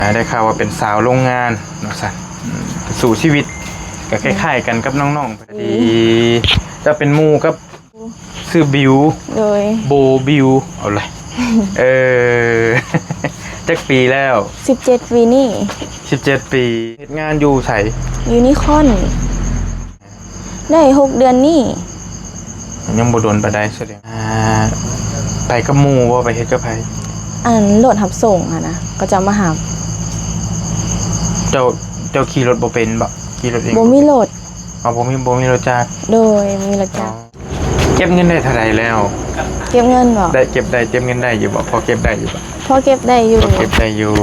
ອ່າ ໄດ້ຂ່າວວ່າເປັນສາວໂຮງງານວ່າຊັ້ນ ອືມ ສູ້ຊີວິດ ກໍຄ້າຍໆກັນກັບນ້ອງໆ ອືມ ທີ່ຈະເປັນໝູ່ກັບ ຊື່ບິວ ໂດຍ ໂບບິວ ເອົາລະ ເອີ ຈັກປີແລ້ວ? ສິບເຈັດປີນີ້ ສິບເຈັດປີ ເຮັດງານຢູ່ໃສ? ຢູ່ນິຄອນ ໄດ້ຫົກເດືອນນີ້ ຍັງບໍ່ດົນປານໃດ ສະແດງ ອ່າ ໄປກັບໝູ່ບໍ່? ໄປເຮັດກັບໃຜ? ອັນ ລົດຮັບສົ່ງຫັ້ນນະ ເຂົາເຈົ້າມາຮັບ. ເຈົ້າ ເຈົ້າຂີ່ລົດບໍ່ເປັນບໍ? ຂີ່ລົດເອງ ບໍ່ມີລົດ. ອໍ ບໍ່ມີ ບໍ່ມີລົດຈັກ. ໂດຍ ບໍ່ມີລົດຈັກ. ອໍ ເກັບເງິນໄດ້ເທົ່າໃດແລ້ວ? ເກັບເງິນບໍ? ໄດ້ ເກັບໄດ້ ເກັບເງິນໄດ້ຢູ່ບໍ? ພໍເກັບໄດ້ຢູ່ບໍ? ພໍເກັບໄດ້ຢູ່ ພໍເກັບໄດ້ຢູ່.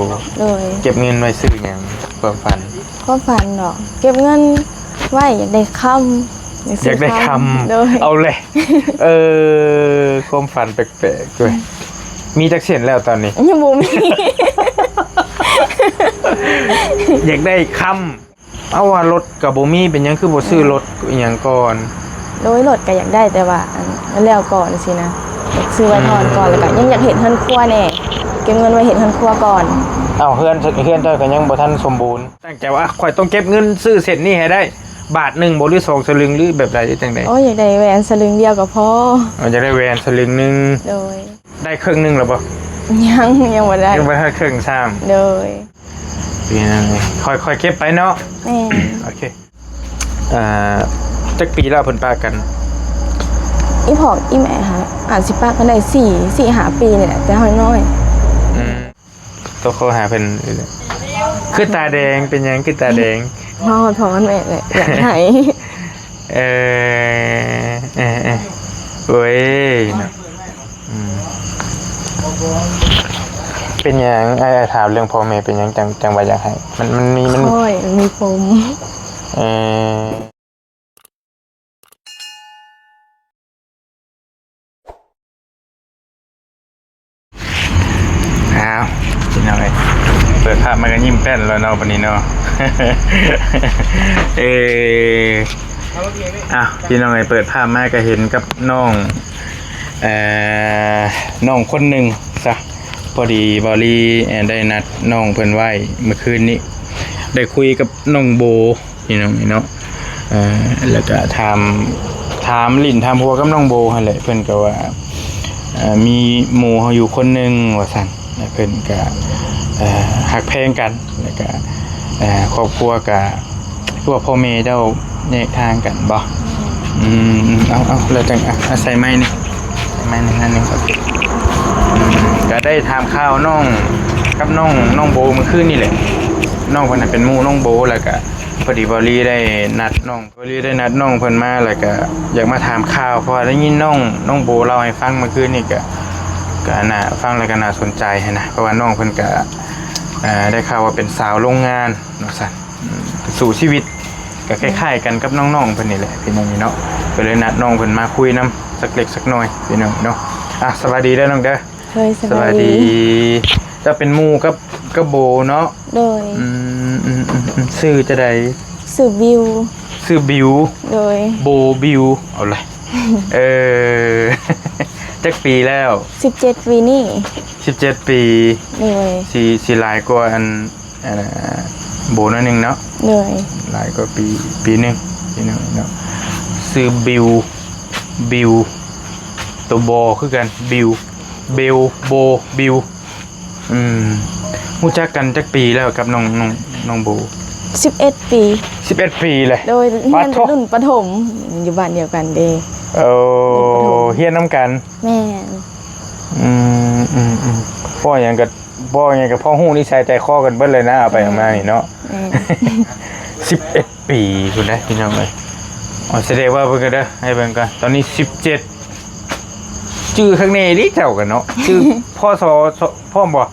ໂດຍ ເກັບເງິນໄວ້ຊື້ຫຍັງ? ຄວາມຝັນ ຄວາມຝັນເນາະ ເກັບເງິນໄວ້ຢາກໄດ້ຄຳ ຢາກໄດ້ຄຳ. ໂດຍ ເອົາແຫຼະ ເອີ ຄວາມຝັນແປກໆ ດ້ວຍ. ມີຈັກເສັ້ນແລ້ວຕອນນີ້? ຍັງບໍ່ມີ ຢາກໄດ້ຄຳ. ເອົາ ວ່າລົດກໍບໍ່ມີ ເປັນຫຍັງຄືບໍ່ຊື້ລົດອີ່ຫຍັງກ່ອນ? ໂດຍ ລົດກໍຢາກໄດ້ ແຕ່ວ່າອັນ ມັນແລ້ວກ່ອນຊີ້ນະ ຢາກຊື້ໄວ້ກ່ອນ ແລ້ວກໍຍັງຢາກເຮັດເຮືອນຄົວແດ່ ເກັບເງິນໄວ້ເຮັດເຮືອນຄົວກ່ອນ. ເອົ້າ ເຮືອນ ເຮືອນເຈົ້າກໍຍັງບໍ່ທັນສົມບູນ. ຕັ້ງໃຈວ່າ ອະ ຂ້ອຍຕ້ອງເກັບເງິນຊື້ເສັ້ນນີ້ໃຫ້ໄດ້ບາດໜຶ່ງບໍ ຫຼື ສອງສະລຶງ ຫຼື ແບບໃດ ຫຼື ຈັ່ງໃດ? ໂອ້ ຢາກໄດ້ແຫວນສະລຶງດຽວກໍພໍ. ອໍ ຢາກໄດ້ແຫວນສະລຶງໜຶ່ງ. ໂດຍ ໄດ້ເຄິ່ງໜຶ່ງແລ້ວບໍ? ຍັງ ຍັງບໍ່ໄດ້ ຍັງບໍ່ທັນເຄິ່ງຊ້ຳ. ໂດຍ ພີ່ນ້ອງເອີຍ ຄ່ອຍໆເກັບໄປເນາະ. ແມ່ນ ໂອເຄ. ອ່າ ຈັກປີແລ້ວເພິ່ນປະກັນ? ອີ່ພໍ່ອີ່ແມ່ຫາ ອາດຊິປະກັນໄດ້ສີ່ ສີ່ຫ້າປີນີ້ແຫຼະ ແຕ່ເຮົານ້ອຍ. ອືມ ໂທເຂົ້າຫາເພິ່ນ ຄືຕາແດງ ເປັນຫຍັງຄືຕາແດງ? ມາຮອດພໍ່ຮອດແມ່ແຫຼະ ຢາກໃຫ້. ເອີ ເອີ ເອີ ໂອ້ຍເນາະ. ອືມ ເປັນຫຍັງ ອ້າຍ ອ້າຍຖາມເລື່ອງພໍ່ແມ່ ເປັນຫຍັງຈັ່ງ ຈັ່ງວ່າຢາກໃຫ້? ມັນ ມັນມີ ມັນ ຂ້ອຍມີປົມ. ເອີ ອ້າວ ພີ່ນ້ອງເອີຍ ເປີດພາບມາກໍຍິ້ມແປ້ນແລ້ວເນາະ ບັດນີ້ເນາະ. ເອີ ອ້າວ ພີ່ນ້ອງເອີຍ ເປີດພາບມາກໍເຫັນກັບນ້ອງ ເອີ ນ້ອງຄົນໜຶ່ງຊະ ພໍດີເບົາລີ ເອີ ໄດ້ນັດນ້ອງເພິ່ນໄວ້ມື້ຄືນນີ້ ໄດ້ຄຸຍກັບນ້ອງໂບ ພີ່ນ້ອງເນາະ. ເອີ ແລ້ວກະຖາມ ຖາມຫຼິ້ນຖາມຫົວກັບນ້ອງໂບຫັ້ນແຫຼະ ເພິ່ນກໍວ່າ ເອີ ມີໝູ່ເຮົາຢູ່ຄົນໜຶ່ງວ່າຊັ້ນ ແລ້ວເພິ່ນກະ ເອີ ຮັກແພງກັນ ແລ້ວກະ ເອີ ຄອບຄົວກະ ຄືວ່າພໍ່ແມ່ເຈົ້າແຍກທາງກັນບໍ? ອືມ ອືມ ເອົາ ເອົາ ແລ້ວຈັ່ງ ອາ ອາໄສໄມນີ້ ໄມນີ້ ອັນນີ້ ໂອເຄ. ອືມ ກະໄດ້ຖາມຂ່າວນ້ອງກັບນ້ອງ ນ້ອງໂບມື້ຄືນນີ້ແຫຼະ ນ້ອງເພິ່ນນະເປັນໝູ່ນ້ອງໂບ ແລ້ວກະ ພໍດີເບົາລີໄດ້ນັດນ້ອງ ເບົາລີໄດ້ນັດນ້ອງເພິ່ນມາ ແລ້ວກະຢາກມາຖາມຂ່າວ ເພາະວ່າໄດ້ຍິນນ້ອງ ນ້ອງໂບເລົ່າໃຫ້ຟັງມື້ຄືນນີ້ ກະ ກະໜ້າຟັງແລ້ວກະໜ້າສົນໃຈຫັ້ນນະ ເພາະວ່ານ້ອງເພິ່ນກະ ເອີ ໄດ້ຂ່າວວ່າເປັນສາວໂຮງງານວ່າຊັ້ນ ອືມ ສູ້ຊີວິດ ກະຄ້າຍໆກັນກັບນ້ອງໆເພິ່ນນີ້ແຫຼະ ພີ່ນ້ອງເນາະ ກໍເລີຍນັດນ້ອງເພິ່ນມາຄຸຍນຳ ສັກເລັກສັກນ້ອຍ ພີ່ນ້ອງເນາະ. ອ່ະ ສະບາຍດີເດີນ້ອງເດີ. ໂດຍ ສະບາຍດີ ສະບາຍດີ. ເຈົ້າເປັນໝູ່ກັບ ກັບໂບເນາະ? ໂດຍ ອືມ ອືມ ອືມ ອືມ ຊື່ຈັ່ງໃດ? ຊື່ບິວ ຊື່ບິວ ໂດຍ ໂບບິວ ເອົາລະ ເອີ ຈັກປີແລ້ວ? ສິບເຈັດປີນີ້ ສິບເຈັດປີ ໂດຍ ຊິ ຊິຫຼາຍກວ່າອັນ ອັນ ໂບໜ້ອຍໜຶ່ງເນາະ ໂດຍ ຫຼາຍກວ່າປີ ປີໜຶ່ງ ປີໜຶ່ງເນາະ. ຊື່ບິວ ບິວ ໂຕ ບ ຄືກັນ ບິວ ເບວ ໂບ ບິວ. ອືມ ຮູ້ຈັກກັນຈັກປີແລ້ວກັບນ້ອງ ນ້ອງ ນ້ອງໂບ? ສິບເອັດປີ ສິບເອັດປີເລີຍ ໂດຍ ຮຽນແຕ່ລຸ້ນປະຖົມ ປະຖົມ ຢູ່ບ້ານດຽວກັນເດ້. ໂອ້ ລຸ້ນປະຖົມ ຮຽນນຳກັນ ແມ່ນ ອືມ ອືມ ອືມ ເວົ້າຫຍັງກໍ ເວົ້າຫຍັງກໍພໍຮູ້ນິໄສໃຈຄໍກັນເບິດເລີຍນະ ເອົາໄປເອົາມານີ້ເນາະ ແມ່ນ ສິບເອັດປີພຸ້ນເດ້ພີ່ນ້ອງເອີຍ. ອໍ ສະແດງວ່າເບິ່ງກັນເດີ ໃຫ້ເບິ່ງກ່ອນ ຕອນນີ້ສິບເຈັດ ຈື່ຄັກແນ່ເດເຈົ້າກໍເນາະ ຈື່ ພໍ ສ ພ້ອມບໍ່?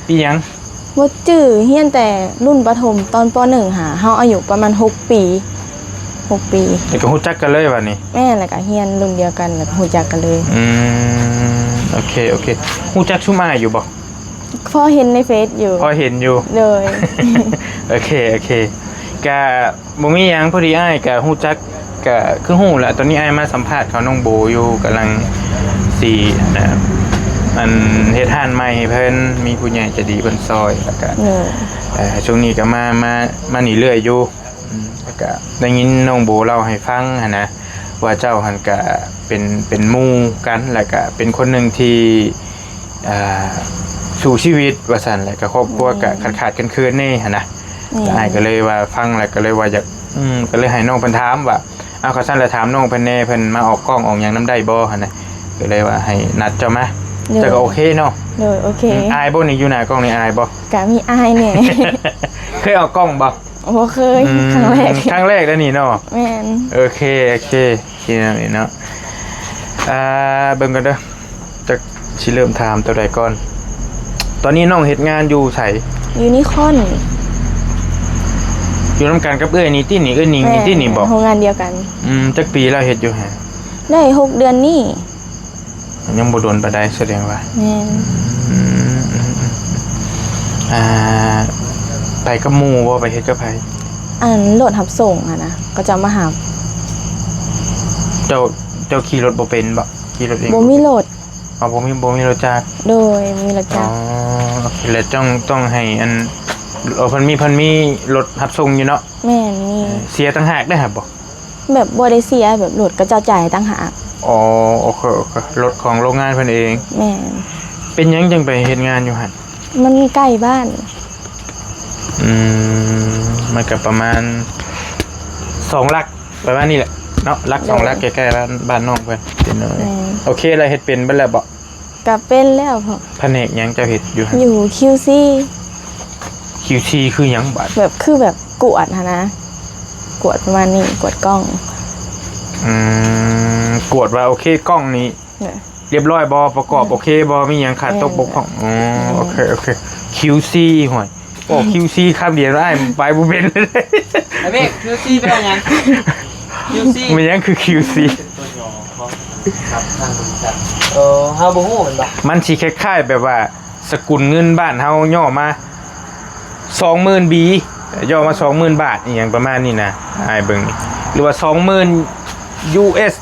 ປີຫຍັງ? ບໍ່ຈື່ ຮຽນແຕ່ລຸ້ນປະຖົມ ຕອນ ປໍໜຶ່ງ ຫາ ເຮົາອາຍຸປະມານຫົກປີ ຫົກປີ ແລ້ວກໍຮູ້ຈັກກັນເລີຍບາດນີ້? ແມ່ນ ແລ້ວກໍຮຽນລຸ້ນດຽວກັນ ແລ້ວກໍຮູ້ຈັກກັນເລີຍ. ອືມ ໂອເຄ ໂອເຄ ຮູ້ຈັກຊຸມອ້າຍຢູ່ບໍ່? ພໍເຫັນໃນເຟສຢູ່ ພໍເຫັນຢູ່ ໂດຍ ໂອເຄ ໂອເຄ ກະ ບໍ່ມີຫຍັງ ພໍດີອ້າຍກະຮູ້ຈັກ ກະຄືຮູ້ແຫຼະ ຕອນນີ້ອ້າຍມາສຳພາດເຂົານ້ອງໂບຢູ່ ກຳລັງຊິ ອັນນ່າ ອັນເຮັດຮ້ານໃໝ່ໃຫ້ເພິ່ນ ມີຜູ້ໃຫຍ່ໃຈດີເພິ່ນຊ່ອຍ ແລ້ວກະ ໂດຍ ເອີ ຊ່ວງນີ້ກໍມາ ມາ ມານີ້ເລື້ອຍຢູ່. ອືມ ແລ້ວກະໄດ້ຍິນນ້ອງໂບເລົ່າໃຫ້ຟັງຫັ້ນນະ ວ່າເຈົ້າຫັ້ນກະເປັນ ເປັນໝູ່ກັນ ແລ້ວກະເປັນຄົນໜຶ່ງທີ່ ອ່າ ສູ້ຊີວິດວ່າຊັ້ນ ແລ້ວກະຄອບຄົວກະ ແມ່ນ ຂາດໆເຂີນໆແດ່ຫັ້ນນະ. ແມ່ນ ອ້າຍກໍເລີຍວ່າຟັງແລ້ວກໍເລີຍວ່າຢາກ ອືມ ກໍເລີຍໃຫ້ນ້ອງເພິ່ນຖາມວ່າ ເອົາ ຄັນຊັ້ນລະຖາມນ້ອງເພິ່ນແດ່ ເພິ່ນມາອອກກ້ອງອອກຫຍັງນຳໄດ້ບໍ່ຫັ້ນນະ ກໍເລີຍວ່າໃຫ້ນັດເຈົ້າມາ. ໂດຍ ເຈົ້າກໍໂອເຄເນາະ. ໂດຍ ໂອເຄ. ອືມ ອາຍບໍ່ນີ້ ຢູ່ໜ້າກ້ອງນີ້ອາຍບໍ່? ກະມີອາຍແດ່. ເຄີຍອອກກ້ອງບໍ່? ບໍ່ເຄີຍ. ອືມ ຄັ້ງແລກ ຄັ້ງແລກເດ້ນີ້ເນາະ. ແມ່ນ. ໂອເຄ ໂອເຄ ໂອເຄເນາະ. ອ່າ ເບິ່ງກ່ອນເດີ ຈັກຊິເລີ່ມຖາມຕົວໃດກ່ອນ. ຕອນນີ້ນ້ອງເຮັດງານຢູ່ໃສ? ຢູ່ນິຄອນ. ຢູ່ນຳກັນກັບເອື້ອຍນີ້ຕິນີ້ ເອື້ອຍນິງນີ້ຕິນີ້ບໍ? ແມ່ນ ໂຮງງານດຽວກັນ. ອືມ ຈັກປີແລ້ວເຮັດຢູ່ຫັ້ນ? ໄດ້ຫົກເດືອນນີ້. ຍັງບໍ່ດົນປານໃດ ສະແດງວ່າ. ແມ່ນ. ອືມ ອືມ ອືມ ອ່າ ໄປກັບໝູ່ບໍ່? ໄປເຮັດກັບໃຜ? ອັນ ລົດຮັບສົ່ງຫັ້ນນະ ເຂົາເຈົ້າມາຮັບ. ເຈົ້າ ເຈົ້າຂີ່ລົດບໍ່ເປັນບໍ? ຂີ່ລົດເອງບໍ່ມີລົດ. ອໍ ບໍ່ມີ ບໍ່ມີລົດຈັກ. ໂດຍ ບໍ່ມີລົດຈັກ. ອໍ ໂອເຄ ແລ້ວຕ້ອງ ຕ້ອງໃຫ້ອັນ ເອີ ເພິ່ນມີ ເພິ່ນມີລົດຮັບສົ່ງຢູ່ເນາະ? ແມ່ນ ມີ. ເອີ ເສຍຕ່າງຫາກເດ້ຫະບໍ? ແບບບໍ່ໄດ້ເສຍ ແບບລົດເຂົາເຈົ້າຈ່າຍຕ່າງຫາກ. ອໍ ໂອເຄ ໂອເຄ ລົດຂອງໂຮງງານເພິ່ນເອງ. ແມ່ນ. ເປັນຫຍັງຈຶ່ງໄປເຮັດງານຢູ່ຫັ້ນ? ມັນໃກ້ບ້ານ. ອືມ ມັນກໍປະມານສອງຫຼັກ ປະມານນີ້ແຫຼະເນາະ ຫຼັກສອງຫຼັກ ໂດຍ ໃກ້ໆບ້ານ ບ້ານນ້ອງເພິ່ນ. ໂອເຄ ແລ້ວເຮັດເປັນເບິດແລ້ວບໍ? ກະເປັນແລ້ວ. ພະແນກຫຍັງເຈົ້າເຮັດຢູ່ຫັ້ນ? ຢູ່ຄິວຊີ. ຄິວຊີ ຄືຫຍັງບາດ? ແບບ ຄືແບບກວດຫັ້ນນະ ກວດປະມານນີ້ ກວດກ້ອງ. ອືມ ກວດວ່າໂອເຄ ກ້ອງນີ້ ໂດຍ ລຽບຮ້ອຍບໍ່? ປະກອບ ໂດຍ ໂອເຄບໍ່? ມີຫຍັງຂາດຕົກ ແມ່ນ ບົກຜ່ອງ? ອໍ ແມ່ນ ໂອເຄ ໂອເຄ ຄິວຊີ. ຫ້ວຍ ອອກຄິວຊີຄຳດຽວອ້າຍໄປບໍ່ເປັນເລີຍ. ໄອ້ເມກ ຄິວຊີ ແປວ່າຫຍັງ? ຄິວຊີ ແມ່ນຫຍັງຄືຄິວຊີ? ເປັນຕົວຫຍໍ້ຂອງ ກັບທາງບໍລິສັດ. ເອີ ເຮົາບໍ່ຮູ້ແມ່ນບໍ່? ມັນຊິຄ້າຍໆແບບວ່າສະກຸນເງິນບ້ານເຮົາຫຍໍ້ມາ ສອງໝື່ນບີ ຫຍໍ້ມາສອງໝື່ນບາດ ອີ່ຫຍັງປະມານນີ້ນະ ອ້າຍເບິ່ງນີ້ ຫຼືວ່າສອງໝື່ນຢູເອສ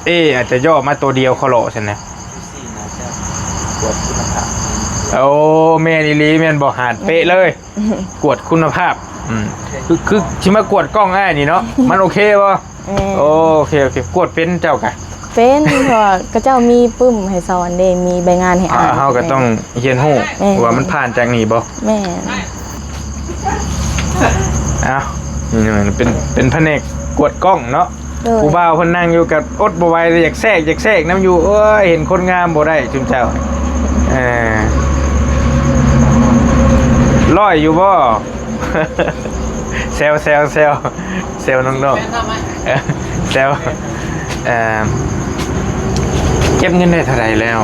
ເອ ອາດຈະຫຍໍ້ມາໂຕດຽວເຂົາເລາະຊັ້ນນະ. ໂອ້ ແມ່ນອີ່ຫຼີແມ່ນບໍ່? ຫານເປະເລີຍ ກວດຄຸນນະພາບ. ອືມ ຄື ຄືຊິມາກວດກ້ອງອ້າຍນີ້ເນາະ ມັນໂອເຄບໍ່? ແມ່ນ. ໂອເຄ ໂອເຄ ກວດເປັນເຈົ້າກະ? ເປັນ ເພາະວ່າເຂົາເຈົ້າມີປຶ້ມໃຫ້ສອນເດ້ ມີໃບງານໃຫ້ອ່ານ. ເຮົາກໍຕ້ອງຮຽນຮູ້ ແມ່ນ ວ່າມັນຜ່ານຈາກນີ້ບໍ່? ແມ່ນ. ເອົ້າ ນີ້ເປັນ ເປັນພະແນກກວດກ້ອງເນາະ. ໂດຍ ຜູ້ບ່າວເພິ່ນນັ່ງຢູ່ກໍອົດບໍ່ໄຫວ ຢາກແຊກ ຢາກແຊກນຳຢູ່. ໂອ້ຍ ເຫັນຄົນງາມບໍ່ໄດ້ຊຸມເຈົ້າ. ເອີ ຮ້ອຍຢູ່ບໍ່? ແຊວ ແຊວ ແຊວ ແຊວນ້ອງໆ ແຊວ. ເອີ ເກັບເງິນໄດ້ເທົ່າໃດແລ້ວ?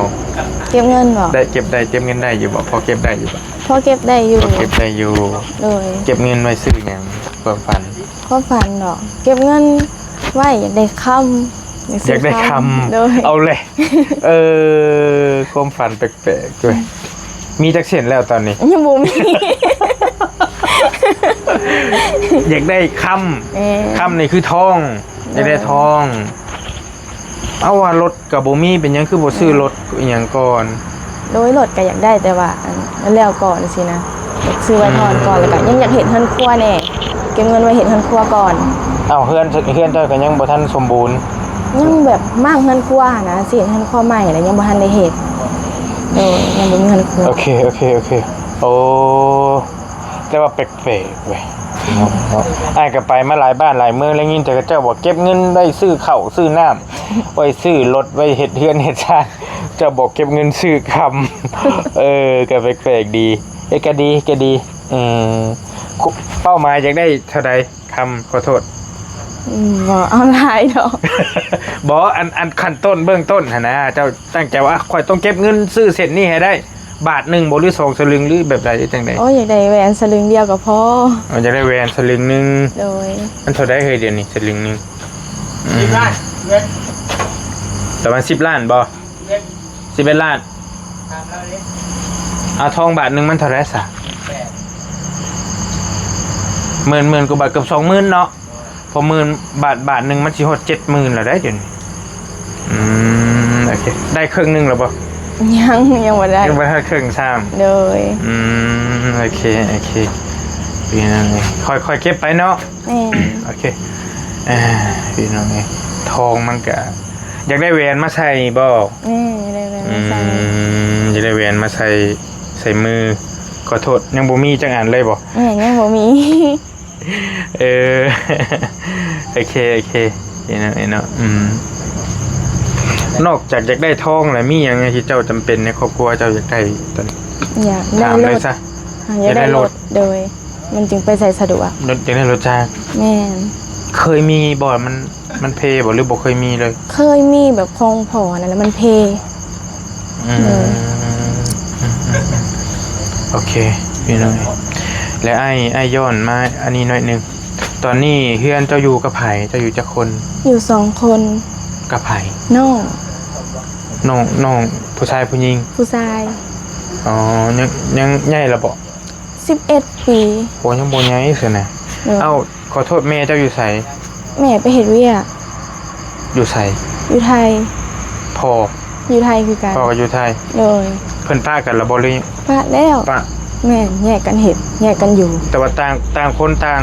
ເກັບເງິນບໍ? ໄດ້ ເກັບໄດ້ ເກັບເງິນໄດ້ຢູ່ບໍ່? ພໍເກັບໄດ້ຢູ່ບໍ່? ພໍເກັບໄດ້ຢູ່ ພໍເກັບໄດ້ຢູ່. ໂດຍ ເກັບເງິນໄວ້ຊື້ຫຍັງ? ຄວາມຝັນ ຄວາມຝັນເນາະ ເກັບເງິນໄວ້ຢາກໄດ້ຄຳ ຢາກໄດ້ຄຳ. ໂດຍ ເອົາແຫຼະ ເອີ ຄວາມຝັນແປກໆເວີຍ. ມີຈັກເສັ້ນແລ້ວຕອນນີ້? ຍັງບໍ່ມີ. ຢາກໄດ້ຄຳ ເອີ ຄຳນີ້ຄືທອງ ຢາກໄດ້ທອງ. ເອົາ ວ່າລົດກໍບໍ່ມີ ເປັນຫຍັງຄືບໍ່ຊື້ລົດອີ່ຫຍັງກ່ອນ? ໂດຍ ລົດກໍຢາກໄດ້ ແຕ່ວ່າອັນນັ້ນແລ້ວກ່ອນຊີ້ນະ ຢາກຊື້ໄວ້ກ່ອນ ອືມ ແລ້ວກໍຍັງຢາກເຮັດເຮືອນຄົວແດ່ ເກັບເງິນໄວ້ເຮັດເຮືອນຄົວກ່ອນ. ເອົ້າ ເຮືອນ ເຮືອນເຈົ້າກໍຍັງບໍ່ທັນສົມບູນ? ຍັງແບບມ້າງເຮືອນຄົວຫັ້ນນະ ຊິເຮັດເຮືອນຄົວໃໝ່ແລ້ວຍັງບໍ່ທັນໄດ້ເຮັດ. ໂດຍ ຍັງບໍ່ມີເຮືອນຄົວ. ໂອເຄ ໂອເຄ ໂອເຄ. ໂອ້ ແຕ່ວ່າແປກໆເວີຍ ອ້າຍກໍໄປມາຫຼາຍບ້ານຫຼາຍເມືອງ ໄດ້ຍິນແຕ່ເຂົາເຈົ້າບອກເກັບເງິນໄວ້ຊື້ເຂົ້າຊື້ນ້ຳ ໄວ້ຊື້ລົດ ໄວ້ເຮັດເຮືອນເຮັດຊານ ເຈົ້າບອກເກັບເງິນຊື້ຄຳ. ເອີ ກໍແປກໆດີ. ເອີ ກໍດີ ກໍດີ. ເອີ ເປົ້າໝາຍຢາກໄດ້ເທົ່າໃດຄຳ? ຂໍໂທດ ອືມ ບໍ່ເອົາຫຼາຍດອກ. ບໍ່ ອັນ ອັນຂັ້ນຕົ້ນເບື້ອງຕົ້ນຫັ້ນນະ ເຈົ້າຕັ້ງໃຈວ່າ ຂ້ອຍຕ້ອງເກັບເງິນຊື້ເສັ້ນນີ້ໃຫ້ໄດ້ ບາດໜຶ່ງບໍ່ ຫຼືສອງສະລຶງ ຫຼືແບບໃດ ຫຼືຈັ່ງໃດ? ໂອ້ຍ ຢາກໄດ້ແຫວນສະລຶງດຽວກໍພໍ. ອໍ ຢາກໄດ້ແຫວນສະລຶງໜຶ່ງ. ໂດຍ. ມັນເທົ່າໃດເຮີຍ ດຽວນີ້ສະລຶງໜຶ່ງ? ອືມ ປະມານສິບລ້ານບໍ? ສິບເອັດລ້ານ. ເອົາ ທອງບາດໜຶ່ງມັນເທົ່າໃດຊະ? ໝື່ນ ໝື່ນກວ່າບາດ ເກືອບສອງໝື່ນເນາະ. ພໍໝື່ນບາດ ບາດໜຶ່ງມັນຊິຮອດເຈັດໝື່ນແລ້ວໄດ໋ ດຽວນີ້. ອືມ ໂອເຄ ໄດ້ເຄິ່ງໜຶ່ງແລ້ວບໍ່? ຍັງ ຍັງບໍ່ໄດ້ ຍັງບໍ່ທັນເຄິ່ງຊ້ຳ. ໂດຍ ອືມ ໂອເຄ ໂອເຄ ພີ່ນ້ອງເອີຍ ຄ່ອຍໆເກັບໄປເນາະ. ແມ່ນ ໂອເຄ ອ່າ ພີ່ນ້ອງເອີຍ ທອງມັນກະ ຢາກໄດ້ແຫວນມາໃສ່ບໍ່? ແມ່ນ ຢາກໄດ້ແຫວນມາໃສ່. ອືມ ຢາກໄດ້ແຫວນມາໃສ່ ໃສ່ມື. ຂໍໂທດ ຍັງບໍ່ມີຈັກອັນເລີຍບໍ່? ແມ່ນ ຍັງບໍ່ມີ. ເອີ ໂອເຄ ໂອເຄ ເນາະ ເນາະ ອືມ ນອກຈາກຢາກໄດ້ທອງແລ້ວ ມີຫຍັງທີ່ເຈົ້າຈຳເປັນໃນຄອບຄົວເຈົ້າຢາກໄດ້ຕອນນີ້? ຢາກໄດ້ ຖາມເລີຍຊະ ລົດ ຢາກໄດ້ລົດ. ໂດຍ ມັນຈຶ່ງໄປໃສສະດວກ. ລົດ ຢາກໄດ້ລົດຈັກ. ແມ່ນ ເຄີຍມີບໍ່? ມັນ ມັນເພບໍ່ ຫຼືບໍ່ເຄີຍມີເລີຍ? ເຄີຍມີແບບຂອງພໍ່ນັ້ນແຫຼະ ມັນເພ. ອືມ ໂດຍ ອືມ ໂອເຄ ພີ່ນ້ອງ ແລະ ອ້າຍ ອ້າຍຍ້ອນມາອັນນີ້ໜ້ອຍໜຶ່ງ ຕອນນີ້ເຮືອນເຈົ້າຢູ່ກັບໃຜ? ເຈົ້າຢູ່ຈັກຄົນ? ຢູ່ສອງຄົນ. ກັບໃຜ? ນ້ອງ ນ້ອງ ນ້ອງຜູ້ຊາຍຜູ້ຍິງ? ຜູ້ຊາຍ. ອໍ ຍັງ ຍັງໃຫຍ່ແລ້ວບໍ່? ສິບເອັດປີ. ໂອ້ ຍັງບໍ່ໃຫຍ່ຊັ້ນນະ. ໂດຍ ເອົ້າ ຂໍໂທດ ແມ່ເຈົ້າຢູ່ໃສ? ແມ່ໄປເຮັດວຽກ. ຢູ່ໃສ? ຢູ່ໄທ. ພໍ່? ຢູ່ໄທຄືກັນ. ພໍ່ກໍຢູ່ໄທ. ໂດຍ ເພິ່ນປະກັນແລ້ວບໍ່ ຫຼື? ປະແລ້ວ. ປະ ແມ່ນ ແຍກກັນເຮັດ ແຍກກັນຢູ່. ແຕ່ວ່າຕ່າງ ຕ່າງຄົນຕ່າງ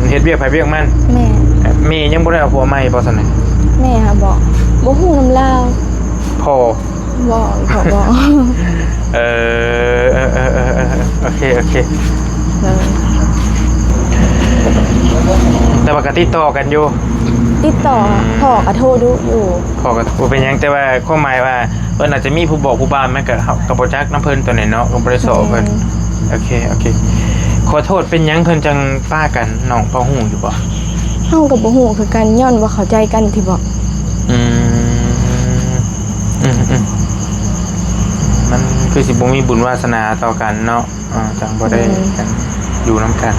ເຮັດວຽກໃຜວຽກມັນ. ແມ່ນ. ແມ່ຍັງບໍ່ໄດ້ເອົາຜົວໃໝ່ບໍ່ຊັ້ນນະ? ແມ່ຫາບໍ່ ບໍ່ຮູ້ນຳລາວ. ພໍ່? ບໍ່ ພໍ່ບໍ່. ເອີ ເອີ ເອີ ເອີ ເອີ ໂອເຄ ໂອເຄ ໂດຍ ແຕ່ວ່າກໍຕິດຕໍ່ກັນຢູ່? ຕິດຕໍ່. ອືມ ພໍ່ກໍໂທດຸຢູ່. ພໍ່ກໍບໍ່ເປັນຫຍັງ ແຕ່ວ່າຄວາມໝາຍວ່າເພິ່ນອາດຈະມີຜູ້ບອກຜູ້ບ່ານ ມັນກໍ ເຮົາກໍບໍ່ຈັກນຳເພິ່ນຕົວນີ້ເນາະ ກໍບໍ່ໄດ້ສໍ້ເພິ່ນ. ແມ່ນ. ໂອເຄ ໂອເຄ ຂໍໂທດ ເປັນຫຍັງເພິ່ນຈັ່ງປະກັນ ນ້ອງພໍຮູ້ຢູ່ບໍ່? ເຮົາກໍບໍ່ຮູ້ຄືກັນ ຍ້ອນບໍ່ເຂົ້າໃຈກັນຕິບໍ? ອືມ ອືມ ອືມ ມັນຄືຊິບໍ່ມີບຸນວາສະໜາຕໍ່ກັນເນາະ ຈັ່ງບໍ່ໄດ້ ແມ່ນ ກັນ ຢູ່ນຳກັນ.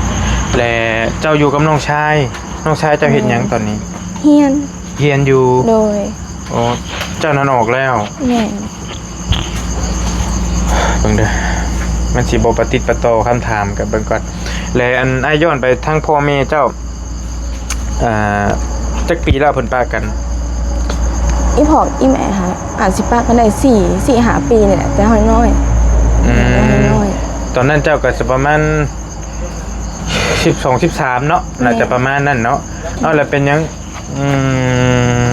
ແລະ ເຈົ້າຢູ່ກັບນ້ອງຊາຍ ນ້ອງຊາຍເຈົ້າເຮັດຫຍັງ ແມ່ນ ຕອນນີ້? ຮຽນ. ຮຽນຢູ່? ໂດຍ. ໂອ້ ເຈົ້ານັ້ນອອກແລ້ວ? ແມ່ນ. ເບິ່ງເດີ ມັນຊິບໍ່ປະຕິດປະຕໍ່ຄຳຖາມ ກັບເບິ່ງກ່ອນ. ແລະ ອັນ ອ້າຍຍ້ອນໄປທາງພໍ່ແມ່ເຈົ້າ ອ່າ ຈັກປີແລ້ວເພິ່ນປະກັນ? ອີພໍ່ອີແມ່ຫາ ອາດຊິປະກັນໄດ້ສີ່ ສີ່ຫ້າປີນີ້ແຫຼະ ແຕ່ເຮົານ້ອຍ. ອືມ ຕອນນັ້ນເຈົ້າກໍຊິປະມານສິບສອງ ສິບສາມເນາະ. ແມ່ນ. ໜ້າຈະປະມານນັ້ນເນາະ. ເອົາ ແລ້ວເປັນຫຍັງ ອືມ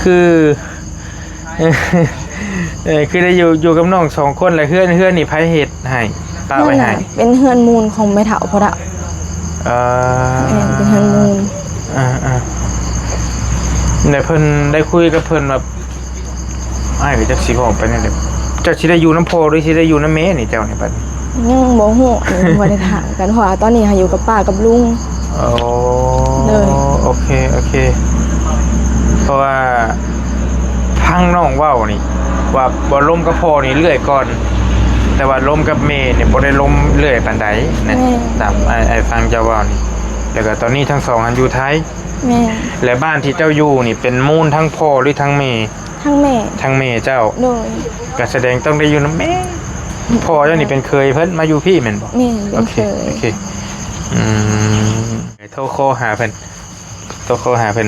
ຄື ເອີ ຄືໄດ້ຢູ່ ຢູ່ກັບນ້ອງສອງຄົນ ແລ້ວເຮືອນ ເຮືອນນີ້ໃຜເຮັດໃຫ້ ປະໄວ້ໃຫ້? ເຮືອນນະ ເປັນເຮືອນມູນຂອງແມ່ເຖົ້າພໍ່ເຖົ້າ. ເອີ ແມ່ນ ເປັນເຮືອນມູນ. ອ່າໆ ແລ້ວເພິ່ນໄດ້ຄຸຍກັບເພິ່ນວ່າ ອ້າຍກໍຈັກຊິເວົ້າໄປແນວໃດ ເຈົ້າຊິໄດ້ຢູ່ນຳພໍ່ ຫຼືຊິໄດ້ຢູ່ນຳແມ່ນີ້ ເຈົ້ານີ້ບັດ? ຍັງບໍ່ຮູ້ ຍັງບໍ່ໄດ້ຖາມກັນ ເພາະວ່າຕອນນີ້ຫາຢູ່ກັບປ້າກັບລຸງ. ໂອ້ ໂດຍ ໂອເຄ ໂອເຄ ເພາະວ່າຟັງນ້ອງເວົ້ານີ້ ວ່າບໍ່ລົມກັບພໍ່ນີ້ເລື່ອຍກ່ອນ ແຕ່ວ່າລົມກັບແມ່ນີ້ບໍ່ໄດ້ລົມເລື່ອຍປານໃດນະ. ແມ່ນ. ຕາມອ້າຍ ອ້າຍຟັງເຈົ້າເວົ້ານີ້ ແລ້ວກໍຕອນນີ້ທັງສອງຫັ້ນຢູ່ໄທ. ແມ່ນ. ແລະ ບ້ານທີ່ເຈົ້າຢູ່ນີ້ເປັນມູນທັງພໍ່ ຫຼື ທັງແມ່? ທັງແມ່. ທັງແມ່ເຈົ້າ? ໂດຍ. ກໍສະແດງຕ້ອງໄດ້ຢູ່ນຳແມ່. ພໍ່ເຈົ້ານີ້ເປັນເຂີຍເພິ່ນມາຢູ່ພີ້ແມ່ນບໍ່? ແມ່ນ ເປັນເຂີຍ. ໂອເຄ ໂອເຄ ອືມ ໂທຂໍຫາເພິ່ນ ໂທຂໍຫາເພິ່ນ.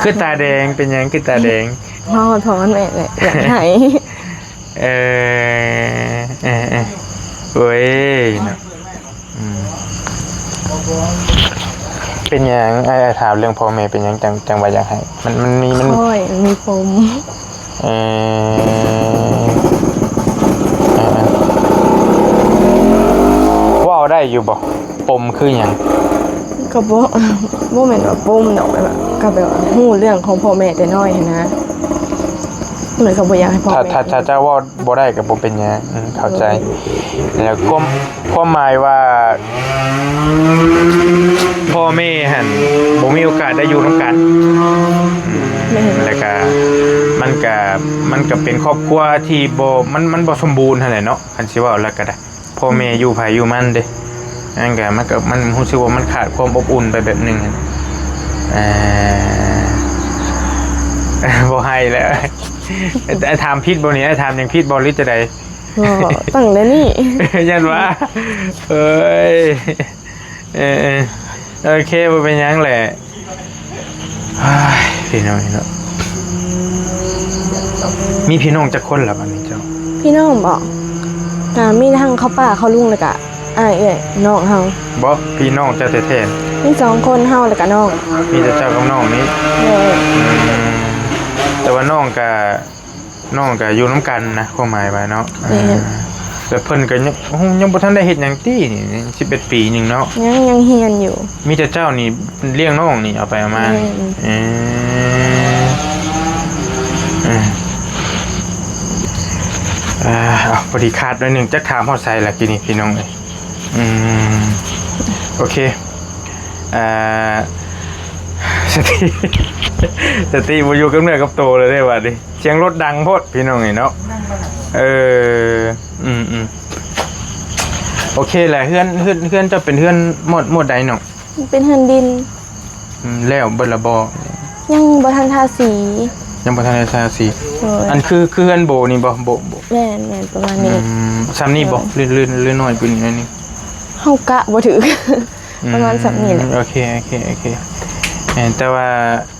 ຄືຕາແດງ ເປັນຫຍັງຄືຕາແດງ? ຮອດ ຮອດແມ່ແຫຼະ ຢາກໃຫ້. ເອີ ເອີ ເອີ ໂອ້ຍເນາະ. ອືມ ເປັນຫຍັງ ອ້າຍ ອ້າຍຖາມເລື່ອງພໍ່ແມ່ ເປັນຫຍັງຈັ່ງ ຈັ່ງວ່າຢາກໃຫ້? ມັນ ມັນມີ ມັນ ຂ້ອຍມີປົມ. ເອີ ເອີ ເອີ ເວົ້າໄດ້ຢູ່ບໍ່? ປົມຄືຫຍັງ? ກໍບໍ່ ບໍ່ແມ່ນວ່າປົມດອກ ແບບວ່າ ກໍແບບວ່າຮູ້ເລື່ອງຂອງພໍ່ແມ່ແຕ່ນ້ອຍຫັ້ນນະ. ເພິ່ນກໍບໍ່ຢາກໃຫ້ພໍ່ ຖ້າ ແມ່ ຖ້າ ຖ້າເຈົ້າເວົ້າບໍ່ໄດ້ກໍບໍ່ເປັນຫຍັງ. ອືມ ເຂົ້າໃຈ. ແລ້ວຄວາມ ຄວາມໝາຍວ່າ ພໍ່ແມ່ຫັ້ນບໍ່ມີໂອກາດໄດ້ຢູ່ນຳກັນ. ອືມ ແມ່ນ. ແລ້ວກະ ມັນກະ ມັນກະເປັນຄອບຄົວທີ່ບໍ່ ມັນ ມັນບໍ່ສົມບູນຫັ້ນແຫຼະເນາະ ຄັນຊິເວົ້າແລ້ວກະໄດ້. ພໍ່ແມ່ຢູ່ໃຜຢູ່ມັນເດ້ ອັນນັ້ນກະ ມັນກະ ມັນຮູ້ສຶກວ່າມັນຂາດຄວາມອົບອຸ່ນໄປແບບໜຶ່ງ. ເອີ ບໍ່ໃຫ້ແລ້ວ. ອ້າຍຖາມຜິດບໍ່ນີ້? ອ້າຍຖາມຫຍັງຜິດບໍ່ ຫຼືຈັ່ງໃດ? ບໍ່ ຕັ້ງແຕ່ນີ້ ຢ້ານວ່າ ເອີຍ ເອີ ເອີ ໂອເຄ ບໍ່ເປັນຫຍັງແຫຼະ. ເຮີ້ຍ ພີ່ນ້ອງເນາະ ມີພີ່ນ້ອງຈັກຄົນລະບາດນີ້ເຈົ້າ? ພີ່ນ້ອງບໍ? ກະມີທັງເຂົາປ້າເຂົາລຸງ ແລ້ວກະອ້າຍເອື້ອຍນ້ອງເຮົາ. ບໍ່ ພີ່ນ້ອງເຈົ້າແທ້ໆ? ມີສອງຄົນ ເຮົາແລ້ວກະນ້ອງ. ມີແຕ່ເຈົ້າກັບນ້ອງນີ້? ໂດຍ. ອືມ ແຕ່ວ່ານ້ອງກະ ນ້ອງກະຢູ່ນຳກັນນະ ຄວາມໝາຍວ່າເນາະ. ແມ່ນ. ອ່າ ແຕ່ເພິ່ນກະຍັງ ຍັງບໍ່ທັນໄດ້ເຮັດຫຍັງຕິ ນີ້ ສິບເອັດປີໜຶ່ງເນາະ. ຍັງ ຍັງຮຽນຢູ່. ມີແຕ່ເຈົ້ານີ້ລ້ຽງນ້ອງນີ້ ເອົາໄປເອົາມາ. ແມ່ນ. ເອີ ເອີ ເອີ ເອົາ ພໍດີຂາດໜ້ອຍໜຶ່ງ ຈັກຖາມຮອດໃສລະກີ້ນີ້ ພີ່ນ້ອງເອີຍ. ອືມ ໂອເຄ ອ່າ ສະຕິ ສະຕິບໍ່ຢູ່ກັບເນື້ອກັບໂຕເລີຍເດ້ບາດນີ້. ສຽງລົດດັງໂພດພີ່ນ້ອງເອີຍເນາະ. ເອີ ອືມໆ ໂອເຄແຫຼະ. ເຮືອນ ເຮືອນ ເຮືອນເຈົ້າເປັນເຮືອນໝົດ ໝົດໃດນ້ອງ? ເປັນເຮືອນດິນ. ອືມ ແລ້ວເບິດລະບໍ່? ຍັງບໍ່ທັນທາສີ. ຍັງບໍ່ທັນໄດ້ທາສີ. ໂດຍ. ອັນຄື ຄືເຮືອນໂບນີ້ບໍ່? ໂບ ໂບ ແມ່ນໆ ປະມານນີ້. ອືມ ສ່ຳນີ້ບໍ່? ໂດຍ. ຫຼື ຫຼື ຫຼືນ້ອຍກວ່ານີ້ໜ້ອຍໜຶ່ງ? ເຮົາກະບໍ່ຖືກ. ປະມານສ່ຳນີ້ແຫຼະ. ອືມ ໂອເຄ ໂອເຄ ໂອເຄ. ແມ່ນ ແຕ່ວ່າ